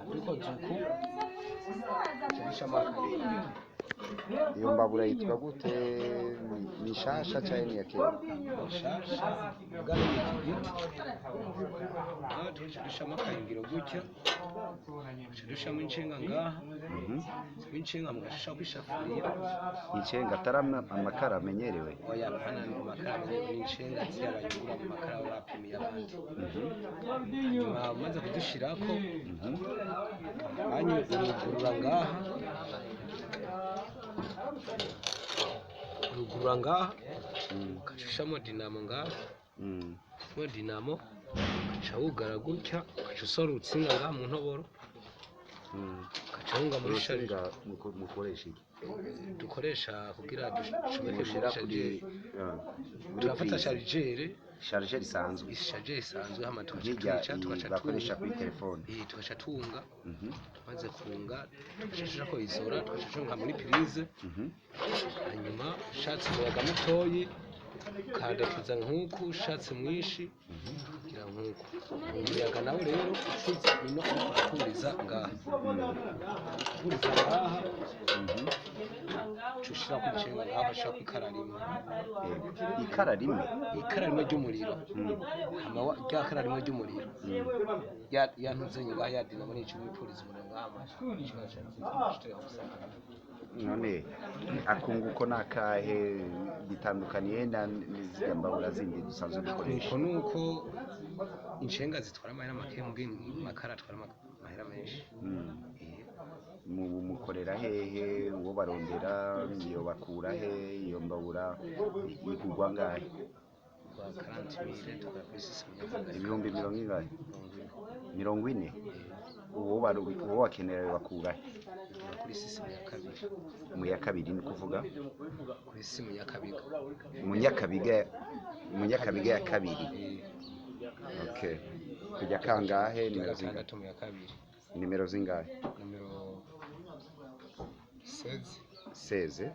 Ubikoze uku, uca akayungiro. Iyo mbabura yitwa gute? Ni nshasha canke ni iya kera? Nshasha, mugabo ni ikigiti. Naho tuca dushamo akayungiro gutya, tuca dushamo inshinga ngaha, inshinga mugashishako isafuriya. Inshenga atari amakara amenyerewe? Oya, pana amakara amenyerewe, ni inshinga ziriya bayungura mu makara baba bapimiye abandi. Hanyuma umaze kuzishirako, hanyuma urugurura ngaha, urugurura ngaha, ugaca dinamo ngaha, mo dinamo, ugaca wugara gutya, ugaca usora urutsinga ngaha mu ntoboro, ugaca wunga muri Urutsinga mukoresha iki? Dukoresha kugira ducomeke Mushira muri kuri chargeur. Muri Turafata prise. Chargeur. Chargeur isanzwe. Chargeur isanzwe, hama tugaca nk'irya tuyica, tugaca bakoresha tunga kuri telefone. Tugaca tunga. Tumaze kunga, tugaca dushirako izora, tugaca tunga muri prise. Hanyuma ushatse umuyaga mutoyi ukandakiza nk'uku, ushatse mwinshi kugira nk'uku. Umuyaga nawe rero ucuza ino, uriko uraturiza ngaha, uturiza ngaha, uca ushirako inshinga ngaha, ugashirako ikara rimwe. Yego. Ikara rimwe? Ikara rimwe ry'umuriro. Hama rya kara rimwe ry'umuriro, ya ntuzenye ngaha, ya dinamo nico wipuriza umuriro ngaha, inshinga gusa. None akunguko ni akahe? Bitandukaniye na n'izirya mbabura zindi dusanzwe dukoresha? Nuko nuko inshenga zitwara amahera make, muga amakara atwara amahera menshi. Mukorera hehe? Uwo barondera iyo bakura he? Iyo mbabura igurwa ngahe? Rwa 40 000, tukora kuri sisi munyakazi. Ibihumbi mirongo ingahe? 40. 40? Uwo bakenera bakura he? Tugura kuri sisi munyakabiri. Mu ya kabiri ni kuvuga? Kuri sisi munyakabiga. Munyakabiga, Munyakabiga ya kabiri. Okay, kujya kangahe? Rya Nimero zingahe? gatandatu mu ya kabiri. Nimero zingahe? Nimero 16. 16.